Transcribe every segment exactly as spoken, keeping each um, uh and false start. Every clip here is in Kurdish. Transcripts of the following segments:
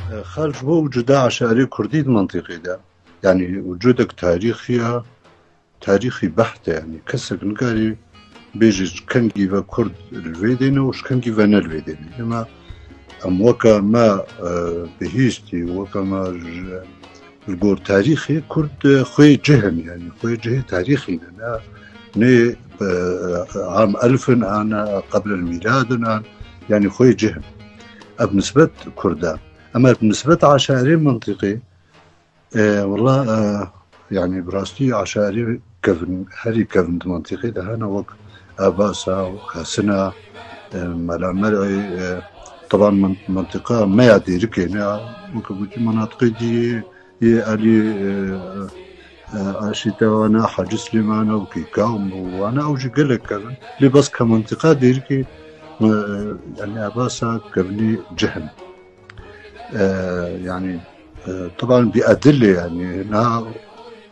Xelf bû û cuda eşarê kurdî di mentiqê de. Yanî wicûdek tarîxî ya, tarîxî beht e. Yanî kesek nikarî bêje ji kengî ve kurd li vê dêne û ji kengî ve ne li vê dêne. Ema em weke me, e, bihîstî, weke me ji, li gor tarîxê kurd, e, xwê cih in, yanî xwê cihê tarîxî ne, ne, ne, e, am elf in an, e, qebl el mîlad in an, yanî xwê cih in. Ev nisbet kurda. Ema bi nisbet eşarê mentiqê, e, wela, e, yanî bi rastî eşarê kevin, herî kevin di mentiqê de hene wek Abasa, Kasina, e, Mela Mer'ê, e, taban men-, mentiqa me ya Dêrikê ne, weke gotî menatiqê dî yê alî, e, e, aşîta wana Hacî Silêmana û Kîka û wana ew jî gelek kevin. Lê bes ke mentiqa Dêrikê, e, yanî Abasa kevinî cih in. E, yanî, e, taban bi edil e, yanî na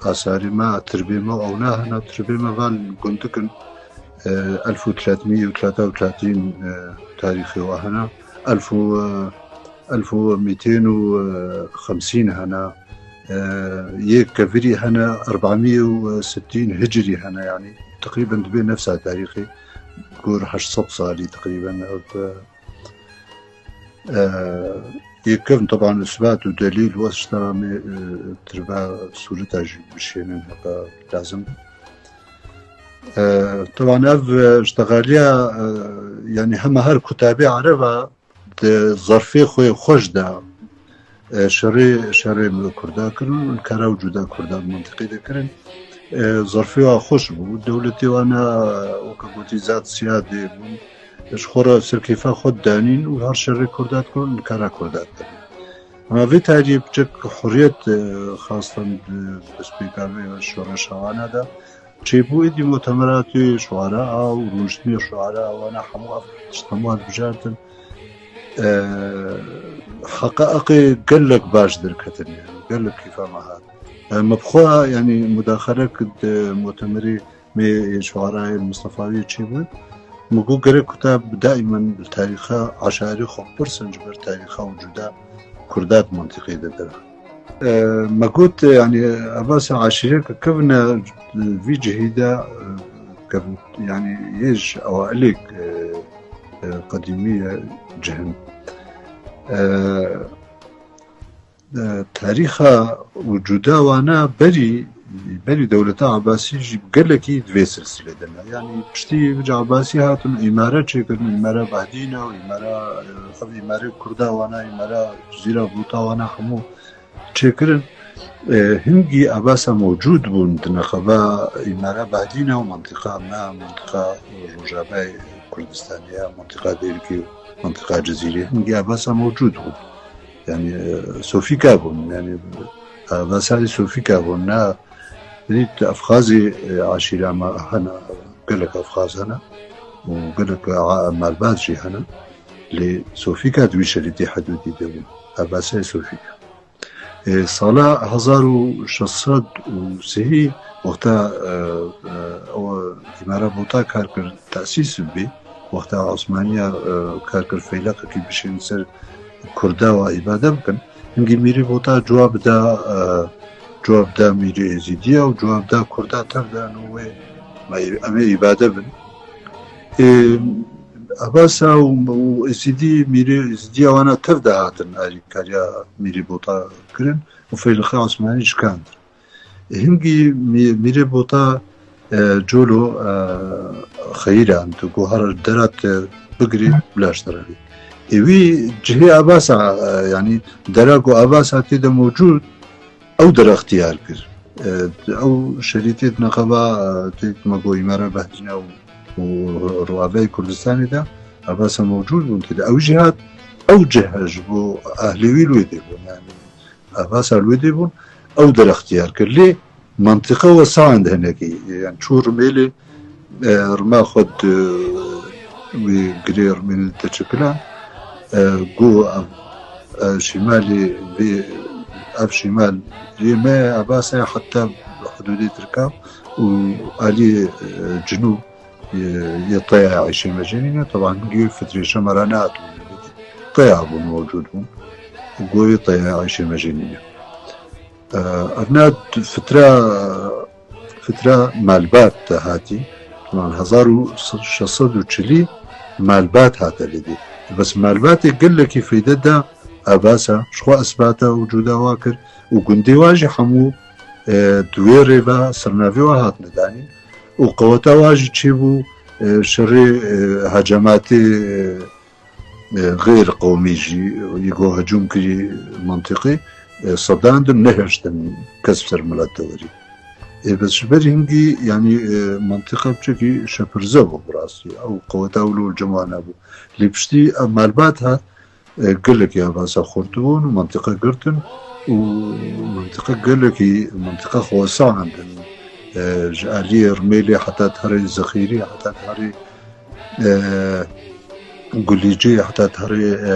asarê me, tirbê me, ew na hene, tirbê me van gundik in, e, elf û tletmî û tleta û tletîn, e, tarîxê we hene, elf û, e, elf û mîtên û, e, xemsîn hene, e, yê kevirî hene, erbamî û, e, sittîn hicrî hene, yanî teqrîben dibe nefsa tarîxê, gor heşt sed salî teqrîben ev, e, E, yekevin taban isbat û delîl û ez ji te re mê, e, tirba sûreta jî bişênin heta lazim. E, taban ev, e, iştexaliya, e, yanî hema her kutabê ereba di zerfê xwe xweş de, e, şerê, şerê li Kurda kirin û li kara û cuda Kurda mentiqê de kirin. E, zerfê wa xweş bû. Dewletê wana, weke gotî zat siyadê bûn. Ji xwe re serkêfa xwe didanîn û her şerê Kurda dikirin, li kara Kurda dikirin. Ema vê tarî piçek huriyet, e, xastan di destpêka vê şoreşa wana de çêbû, êdî mutemeratê şuara a û rûniştinê şuara a wana hemû ev tişt hemû hilbijartin. E, heqa eqê gelek baş derketin, yani, gelek kêfa me hat. E, me bi xwe, yani, mudaxelek di mutemerê me şuarayê Mustafawiyê çêbû. Min got gerek kutab daimen li tarîxa eşarî xwe bipirsin ji ber tarîxa û cuda Kurda di mentiqê de dera. E, me got, yani, ebasa eşîreke kevine vî cihî de, e, kev-, yani, yê ji ewailê, e, e, qedîmî ye cihin. E, e, tarîxa û cuda wana berî, berî dewleta Ebasî jî gelekî di vê silsilê de ne. Yani piştî vî Ebasî hatin îmare çêkirin, îmara Behdîna û îmara, e, ev îmare Kurda wana, îmara Cizîra Bûta wana hemû çêkirin. E, hingî Ebasa mewcûd bûn di neqeba îmara Behdîna û mentiqa me, mentiqa Rojavayê Kurdistanê ya, mentiqa Dêrikê û mentiqa Cizîrê. Hingî Ebasa mewcûd bûn. Yani, e, sofîka bûn. Yani, e, Ebasa Sofîka bûn. Na, dît Efxazî, e, eşîra me hene, gelek Efxaz hene û gelek, e, malbat jî hene. Lê sofîka di wî şerîtê hidûdî de bûn. Ebasa Sofîka. E, sala hezar û şeş sed û sê wexta, e, e, ew îmara Bota kar kir, tesîs bî, wexta Osmaniya, e, kar kir feyleqekî bişên ser Kurda wa îbade bikin. Hingî Mîrê Bota cewab da, e, cewab da Mîrê Êzîdiya û cewab da Kurda tev de, no wê me, em ê îbade bin. Ê, Ebasa û, û Êzîdî, Mîrê Êzîdiya wana tev de hatin alîkariya Mîrê Bota kirin û Feyliqê Osmanî şikandin. Hingî Mî-, Mîrê Bota, e, colo, e, xeyîran tu ku her dera te bigirî, bila ji te re bî. Ê wî cihê Ebasa, e, yanî dera ku Ebasa tê de mewcûd, ew derextiyar kir. E, ew şerîtê di neqeba, e, tê me got îmara Behdîna û, û Rojavayê Kurdistanê de Ebasa mewcûd bûn tê de. Ew jî hat, ew cih ji bo ehlê wî li wê dê bûn. Yanî Ebasa li wê dê bûn, ew derextiyar kir. Lê mentiqa wesa û hinekî, yani çû Rimêlê, e, rima xwe di wê girê Rimêlê de çikila, e, got ev, e, şîmalê vê, ev şîmal yê me, Ebasa heta hidûdê Tirka û alî, e, cinûb yê, yê teya Eyşê Mecenî ne, teban hingî fitrê Şemera nehatibûn. Teya bûn, mewcûd bûn. Goyê teyayê Ayşê Mejê nîne. E, Evna fitra, fitra malbat de hatî. Yan hezar û şeş sed û çilî malbat hate lêdî. Bes malbatê gelekî feyde da Abasa, ji xwe isbata û cuda wa kir û gundê wa jî hemû, e, di wê rê ve sernavê wa hatine danîn û qeweta wa jî çêbû, e, şerê, e, hecamatê, e, e, xêr qewmî jî, yê ku hicûm kirî mentiqê, e, sedan din nehiştin kes ser milet de werî. Ê, bes ji ber hingî, yanî, e, mentiqa piçekî şepirze bû bi rastî. Ew qeweta wilo li cem wan hebû. Lê piştî ev malbat hat, e, gelekî Abasa xurt bûn û mentiqa girtin û mentiqa gelekî, mentiqa xwesan din. E, ji aliyê Rimêlê heta di herê Zexîrî, heta di herê, e, Gulîcê, heta di herê, e,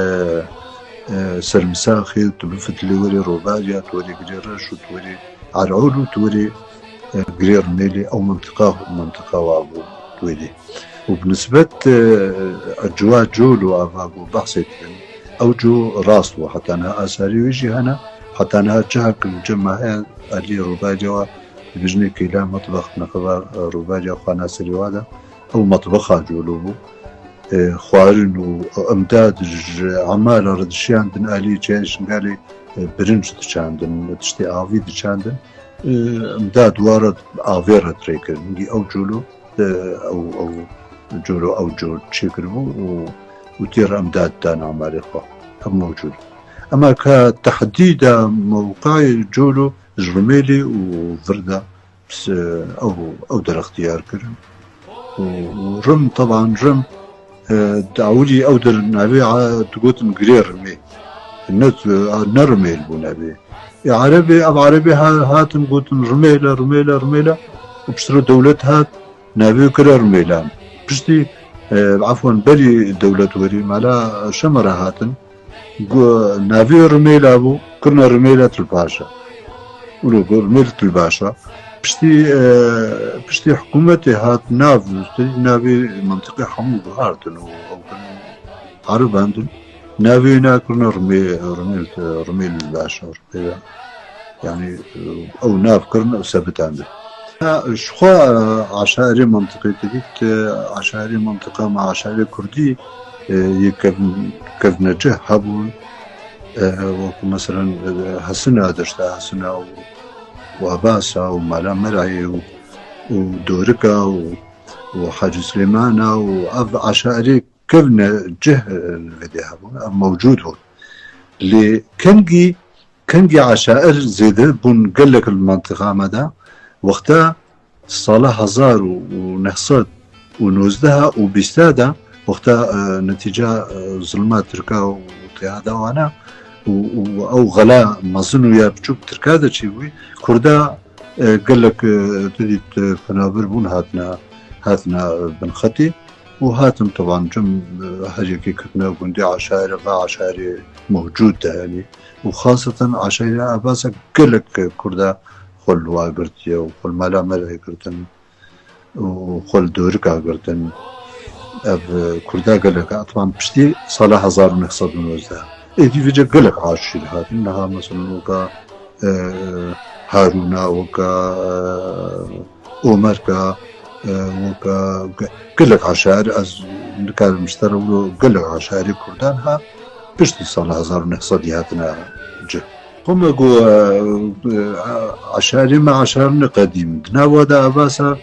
e, Sermisaxê, tu bifitilê werê Robarya, tu werê Girê Reş û tu werê Erol û tu werê, e, Girê Rimêlê, ew mentiqa, mentiqa wa bû tu werê. Û bi nisbet, e, Ciwa Col û ava ku behsê dikin, ew co rast bû, heta niha asarê wê jî hene, heta niha cihek li cem me heye, aliyê Robarya wa, dibêjinê kêla metbex, neqeba, e, Robarya xwe naserê wa de, ew metbexa Colo bû. E, xwarin û imdad ji emala re dişiyandin, alî çiyayê Şingalê, e, birinc diçandin, tiştê avî diçandin. E, imdad wa re avê re dirê kirin. Hingî ew Colo, e, ew, ew Colo, ew Col çêkiribû û, û tê re imdad dan emalê xwe. Ev mewcûd. Ema ka tehdîda mewqayê Colo ji Rimêlê û vir de, Pis, e, ew, ew der extiyar kirin. Û, û Rim, teban Rim, e, di ewilî ew der navê a-, digotin Girê Rimê. Ne, e, ne Rimêl bû navê. Ê Erebê, ev Erebê ha-, hatin gotin Rimêle, Rimêle, Rimêle. Û piştre dewlet hat, navê kire Rimêlan. Piştî, e, efwan, berî dewlet werî, mala Şemera hatin. Gu-, navê Rimêla bû, kirine Rimêla Tilbaşa. Wilo got Rimêl Tilbaşa. Piştî, e, piştî hikûmetê hat nav, navê mentiqê hemû guhartin û ew kirin Ereb andin. Navê wî kirine Rimê-, Rimêl, Rimêl Başa, Rimêla. Yanî, e, ew nav kirin û sebitandin. Ha, ji xwe, e, eşairê mentiqê didît, e, eşairê mentiqa me, eşairê kurdî, e, yê kev-, kevnecih hebûn, e, wekû meselen, e, Hesina, deşta Hesina û, û Abasa û Mala Merayê û, û Dorika û, û Hacî Silêmana û ev eşairê kevnecih, e, li vê dê hebûn, ev mewcûd bûn. Lê kengî Kengî eşair zêde bûn gelek li mentiqa me de, wexta sala hezar û neh sed û nozdeh û bîsta de, wexta, e, netîca, e, zilma tirka û tihada wana û, û ew xela mezin û ya biçûk tirka de çêbûyî, kurda, e, gelek, e, tu dît, e, penaber bûn, hatine, hatine, e, bin xetê û hatin teban cem, e, her yekê ketine gundê eşairê, va eşairê mewcûd de, yanî. Û xaseten eşaira Ebasa gelek kurda xwe li wa girtiye û xwe li mala me re girtin û xwe li dorika girtin. Ev kurda gelek, etman piştî sala hezar û neh sed û nozdeh. Êdî vêce gelek aşîr hatin. Niha mesela weka, e, Harûna, weka, e, Omerka, e, weka ge-, gelek eşair, ez nikarim ji te re wilo gelek eşairê kurdan ha piştî sala hezar û neh sedî hatine cih. Xwe me got, e, e, eşairê me eşairine qedîm. Di nav de Abasa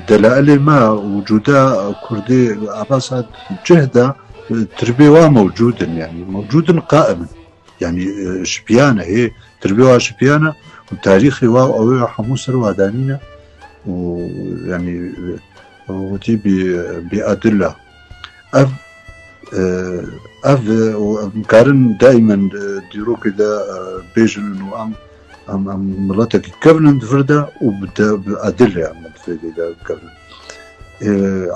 delailê me wicûda kurdê Abasa cih de, e, tirbê wa mewcûd in, yanî mewcûd in, qaim in. Yanî, e, şipiyane, hê tirbê wa şipiyane û tarîxê wa ew ê hemû ser wa danîne û, yanî, e, witî bi, bi edilla. Ev, e, ev, e, û em karin daîmen, e, dîrokê de, e, bêjin û em, em, em miletekî kevin in di vir de û bi de, bi edilê em di vê de kevin. E,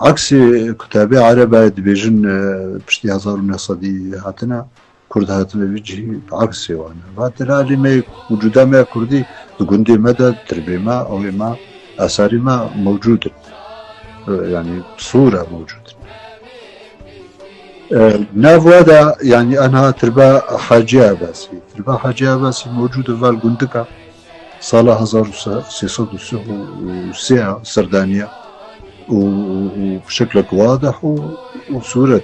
Eksê kutabê Ereba dibêjin, e, piştî hezar û neh sedî hatine, Kurd hatine vî cihî, bi eksê wan e. Va delalê me yê wicûda me ya kurdî di gundê me de, tirbê me, ewê me, esarê me mewcûd in. E, yanî sûra mewcûd in. E, nav wa de, yanî, enha tirba Hacî Ebasî. Tirba Hacî Ebasî mewcûd e val gundika sala hezar û sê sed û sê ya serdaniya û, û, û şeklek wadih û, û sûret.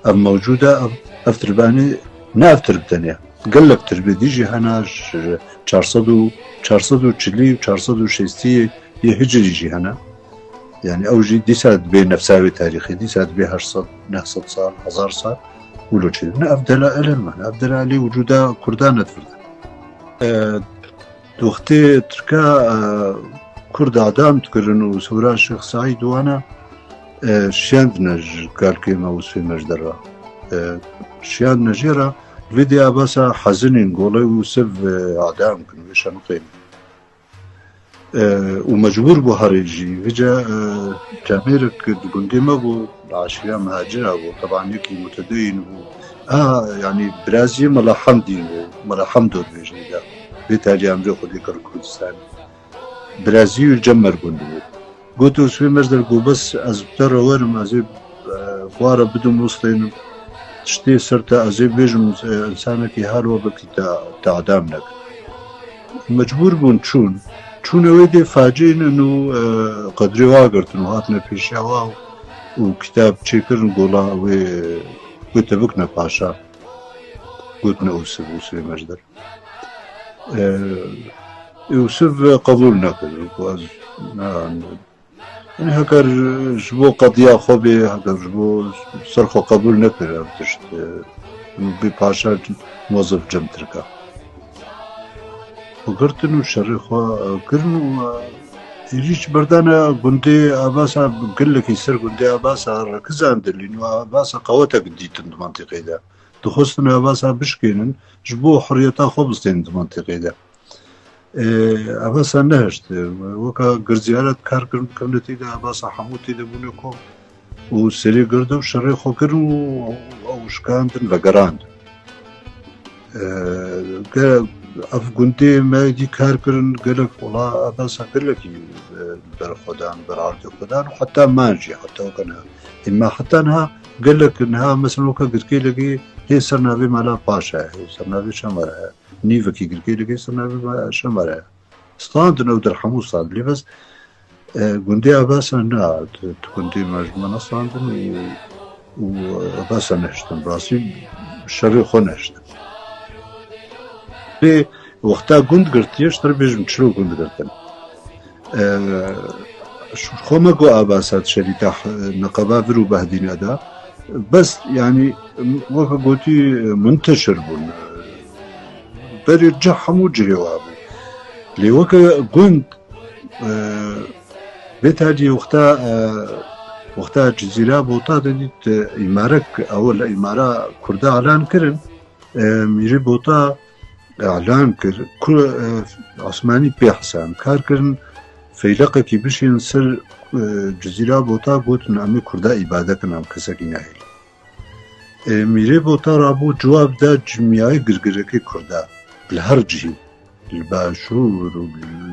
Ev mewcûd e, ev, ev tirbanê ne ev tirb tenê. Gelek tirbê dî jî hene, ji çar sed û, çar sed û çilî û çar sed û şêstî yê hicrî jî hene. Yani ew jî dîsa dibê nefsa wê tarîxê, dîsa dibê heşt sed, neh sed sal, hezar sal wilo çêdibin. Ev delailên me ne, ev delailê wicûda Kurdan ne divirde. E, di wextê Tirka, e, Kurd adam dikirin û Sewra Şêx Seîd wana, e, şiyandine ji kalkê me û Swê Mejdera. E, şiyandine jê re, vê dê Abasa hezinîn golê û siv, e, adam kin wê şenuqê. E, û mecbûr bû herê jî. Vêca, e, camêrek di gundê me bû, li aşîra mihacira bû. Teban yekî mutedeyîn bû. A, yanî biraziyê Mela Hemdîn bû. Mela Hemdo dibêjin de. Vê talî emrê Xwedê kir Kurdistanê. Birazî û cem mergund bû. Got, Osmê Mejder, got, bes ez bi te re werim, ez ê, e, xwe re bidim wistênim. Tiştê ser te ez ê bêjim, e, insanekî her we belkî te, te adam nekin. Mecbûr bûn çûn. Çûne wê dê facîn û, e, qedrê wa girtin û hatine pêşiya wa û kitab çêkirin gola wê, wê te bikine paşa. Gotine Ûsiv, Ûsivê Mejder. E, Ûsiv qebûl nekir. Got, ez, na, Yanî heger ji bo qediya xwe bê, heger ji bo ser xwe qebûl nekir ev tişt, e, bê paşa mozif cem Tirka. Xwe girtin û şerê xwe, e, kirin û, e, êrîş berdane gundê Abasa, gelekî ser gundê Abasa rekizandilîn û Abasa qewetek dîtin di mentiqê de. Dixwestin Abasa bişkênin, ji bo hurriyeta xwe bistênin di mentiqê de. E, Abasa nehişt. Weka girziyaret kar kirin, bikevne tê de, Abasa hemû tê de bûne kom û serê gird û şerê xwe kirin û ew şikandin, vegerand. E, ge-, ev gundê me dî kar kirin, gelek wela Abasa gelekî, e, ber xwe dan, ber ardê xwe dan û heta man jî, heta wekene. Ê me heta niha gelek niha, mesela weka girkê legê hê ser navê Mela Paşa, hê ser navê Şemara. Nîvekî girkê digê ser navê me Şemar e. Standin ew der hemû stand. Lê bes, e, gundê Abasa na, tu, tu gundê me ji me nestandin û, û Abasa nehiştin. Rastî şerê xwe nehiştin. Lê wexta gund girtiye, ji te re bêjim çilo gund girtin. E, ji xwe me got Abasa di şerîta, e, neqeba vir û behdîne de. Bes, yanî, weke gotî, e, munteşir bûn. Berê cih hemû cihê wa bû. Lê weke gund, e, vê taliyê wexta, e, wexta Cizîra Bota de dît, e, îmarek, ew li îmara Kurda elan kirin, e, Mîrê Bota elan kir ku, e, Osmanî pê hesan kar kirin, feyleqekî bişên ser, e, Cizîra Bota, gotin, em ê Kurda îbade kin, em kesekî nahêlin. E, Mîrê Bota rabû cewab da cimyayê girgirekê Kurda li her cihî, li başûr û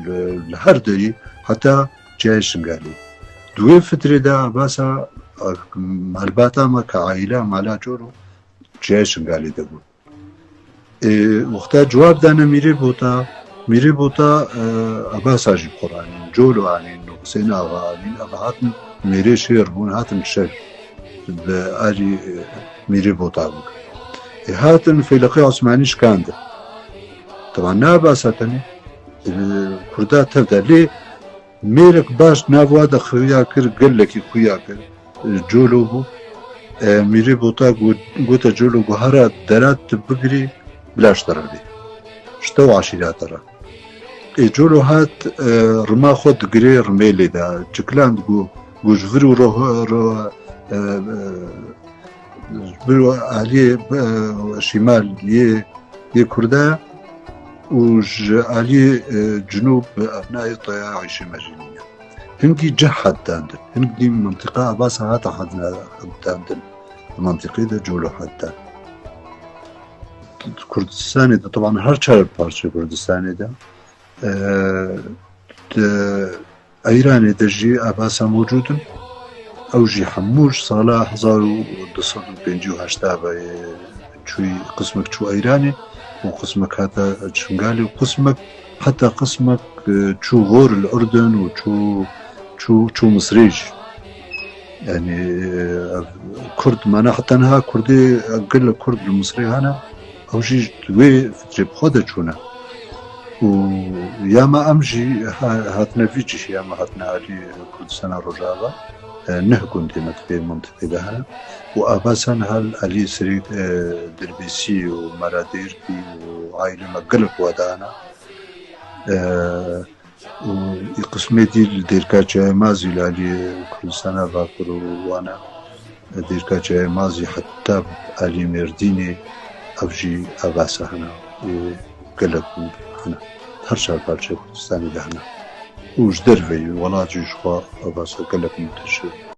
li, li her derî, heta çiyayê Şingalê. Di wê fitrê de Abasa, e, malbata me ke aîla mala Colo çiyayê Şingalê de bû. E, wexta cewab dane Mîrê Bota, Mîrê Bota, e, Abasa jî bi xwe re anîn, Colo anîn, Husên Axa anîn, ev hatin mêrê şêr bûn, hatin şer bi alî, e, Mîrê Bota bikin. E, hatin feyleqê Osmanî şikandin. Teban ne Abasa tenê, e, Kurda tev de lê mêrek baş nav wa de xuya kir, gelekî xuya kir. Colo bû. E, Mîrê Bota got, gote Colo, got, hera dera tu bigirî, bila ji te re bê. Ji te û eşîra te re. Ê Colo hat, e, rima xwe digirê, rimê lê de. Çikilan digo, got, ji vir û ro-, ro-, e, e, ji vir û aliyê, e, şîmal yê yê Kurda û ji aliyê, e, cinûb bi evnayê taya Eyşê Mejînî ye. Hingî cih hat dandin. Hing dî mintiqa Abasa hate hat dandin. Di mintiqê de Colo hat dan. Kurdistanê de, teban her çar parçeyê Kurdistanê de, e, di Eyranê de jî Abasa mewcûd in. Ew jî hemû ji sala hezar û du sed û pêncî û heşt ve çûyî, qismek çû Eyranê û qismek hate Çingalê û qismek, heta qismek, e, çû xor li Urdun û çû, çû, çû Misrê jî. Yanî, e, ev Kurd, mana heta niha Kurdê, gelek Kurd li Misrê hene, ew jî wê fitrê bi xwe de çûne. Û ya me em jî ha-, hatine vî cihê, ya me hatine alî Kurdistana Rojava, e, neh gundê me di vê mintiqê de hene. Û Avasan hal alî serê, e, Dirbêsî û Meradêrkî û aîlê me gelek wa de hene. E, û î qismê dî li Dêrka Çayê Mazî li alî Kurdistana Bakur û wana, Dêrka Çayê Mazî heta alî Mêrdînê, ev jî Avasa hene. Ê, gelek hene. Her çar parçeyê Kurdistanê de hene. Û ji derveyî welat jî ji xwe Avasa gelek munteşir.